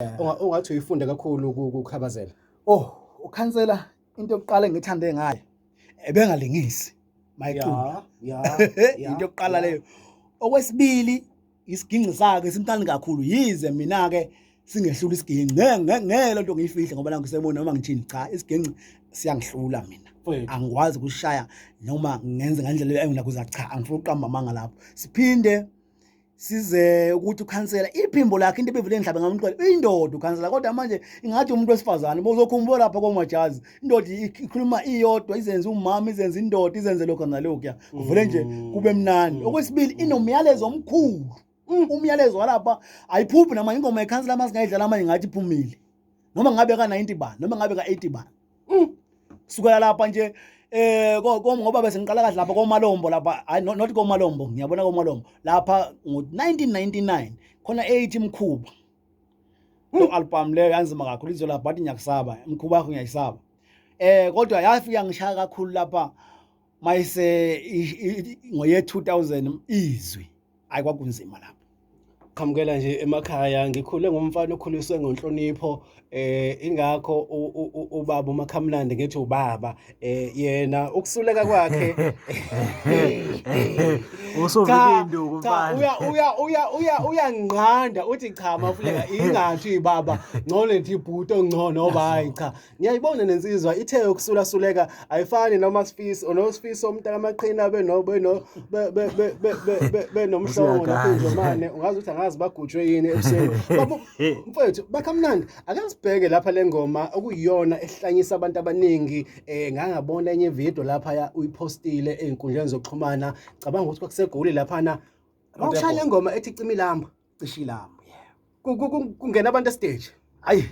Ongathi uyifunde kakhulu kuKhabazela? Oh, ukhansela into yokuqala engithande ngayo ebengalingisi mayicula. Into yokuqala leyo. Okwesibili isiginci sakhe simnandi kakhulu yize mina ke singehlula isiginci. Ngeke ngeke lento ngiyifihle ngoba la ngisebona noma ngithini cha isiginci siyangihlula mina. Angikwazi ukushaya noma ngenze ngendlela enginakuza cha angifuni ukuqamba amanga lapho. Siphinde size ukuthi ukhansela iphimbo lakhe into ebevele ngihlabe ngamxele indoda ukhansela kodwa manje ingathi umuntu wesifazane bozokhumbula lapha komajazi indoda ikhuluma iyodwa izenze umama izenze indoda izenze lokho nalokhuya kuvele nje kube mnandi. Okwesibili inomyalezo omkhulu, umyalezo walapha ayiphuphi nama ingoma yekhansela uma singayidlala manje ngathi iphumile noma ngabe ka-90 bani noma ngabe ka-80 bani. Sukela lapha nje ngoba bese ngiqala kahle lapha koMalombo lapha, hayi not koMalombo, ngiyabona koMalombo lapha ngo-1999 khona eyithi Mkhuba. Lo album leyo yanzima kakhulu izola but ngiyakusaba umkhuba wakho ngiyayisaba. Kodwa yafika ngishaya kakhulu lapha mayise ngoye 2000 izwi ayi kwakunzima lapho. Qhamukela nje emakhaya ngikhule ngumfana okhuliswe ngonhlonipho, ingakho ubaba uMakhamnandi ngithi ubaba, yena ukusuleka kwakhe Usuvika induku cha mfana. Uya uya uya uya uyanginqanda uthi cha Mafuleka ingathi baba ngcono ngithi ibhuti ongcono ngoba hayi cha ngiyayibona nensizwa ithe yokusula suleka ayifani noma Sifiso noSifiso umntaka amaqhina beno beno benomhlongo noPhinjomane ungazi ukuthi angazi bagujwe yini ebusweni babo mfethu bakhamnandi. Ake sibheke lapha le ngoma okuyiyona ehlanyisa abantu abaningi, ngangabona enye video lapha ya uyipostile ey'nkundleni zokuxhumana, cabanga ukuthi kwakuseGoli laphana bawushaya le ngoma ethi cima ilambu. Cisha ilambu, yeah. Kungena abantu estage. Hayi.